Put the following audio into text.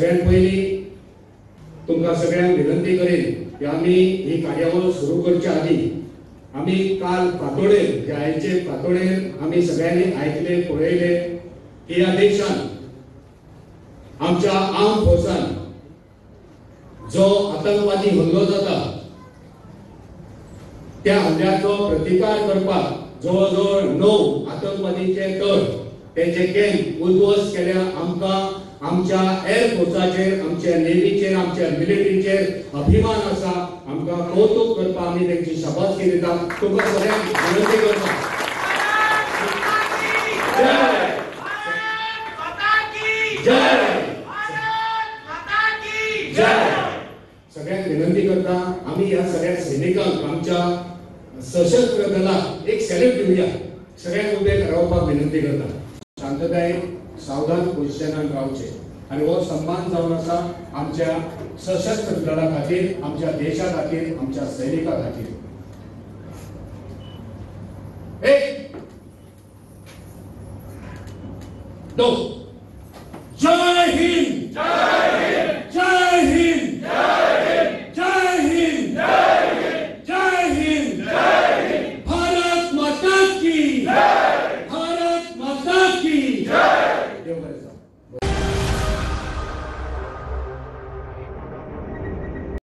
सगळ्यात पयलीं तुमकां सगळ्यांक विनंती करीन की आमी ही कार्यावळ सुरू करच्या आदी आमी काल फांतोडेर, आयचे फांतोडेर आमी सगळ्यांनी आयकले पळयले की ह्या देशान आमच्या आर्म फोर्सान जो आतंकवादी हल्लो जाता त्या हल्ल्याचो प्रतिकार करपाक जवळ जवळ 9 आतंकवादीचे तळ त्यांचे कॅम्प उद्ध्वस्त केल्या. आमकां आमच्या एअरफोर्साचेर, आमच्या नेव्हीचेर, आमच्या मिलिटरीचेर अभिमान आसा. आमकां कौतुक करपा आमी तेंची शाबासकी दिता. तुमकां सगळ्यांक विनंती करता. जय जय. सगळ्यांक विनंती करता आमी ह्या सगळ्या सैनिकांक, आमच्या सशस्त्र दलाक एक सॅल्यूट दिवया. सगळ्यांक उबे रावपाक विनंती करता. शांततायेन सावधान पोजिशनान रावचे आनी हो सन्मान जावन आसा आमच्या सशस्त्र दला खातीर, आमच्या देशा खातीर, आमच्या सैनिका खातीर. 1 2